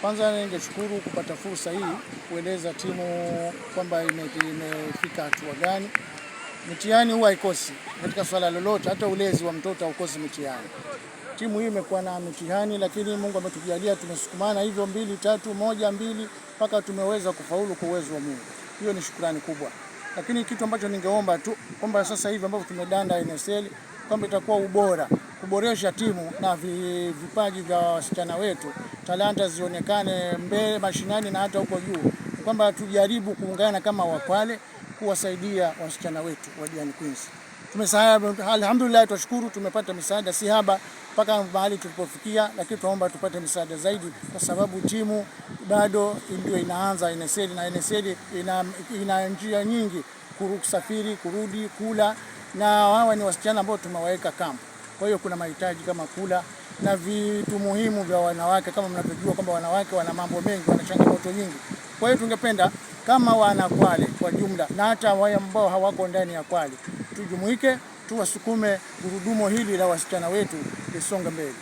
Kwanza ningeshukuru kupata fursa hii kueleza timu kwamba imefika hatua gani. Mitihani huwa haikosi katika swala lolote, hata ulezi wa mtoto haukosi mitihani. Timu hii imekuwa na mitihani, lakini Mungu ametujalia tumesukumana hivyo mbili tatu moja mbili mpaka tumeweza kufaulu kwa uwezo wa Mungu. Hiyo ni shukrani kubwa, lakini kitu ambacho ningeomba tu kwamba sasa hivi ambapo tumedanda NSL kwamba itakuwa ubora kuboresha timu na vipaji vya wasichana wetu, talanta zionekane mbele mashinani na hata huko juu, kwamba tujaribu kuungana kama Wakwale kuwasaidia wasichana wetu wa Diani Queens. Tumesahau, alhamdulillah, twashukuru tumepata misaada si haba mpaka mahali tulipofikia, lakini tunaomba tupate misaada zaidi, kwa sababu timu bado ndio inaanza NSL na NSL ina njia nyingi, kusafiri, kurudi, kula, na hawa ni wasichana ambao tumewaweka kampu. Kwa hiyo kuna mahitaji kama kula na vitu muhimu vya wanawake, kama mnavyojua kwamba wanawake wana mambo mengi, wana changamoto nyingi. Kwa hiyo tungependa kama wana Kwale kwa jumla na hata wale ambao hawako ndani ya Kwale tujumuike, tuwasukume gurudumu hili la wasichana wetu lisonge mbele.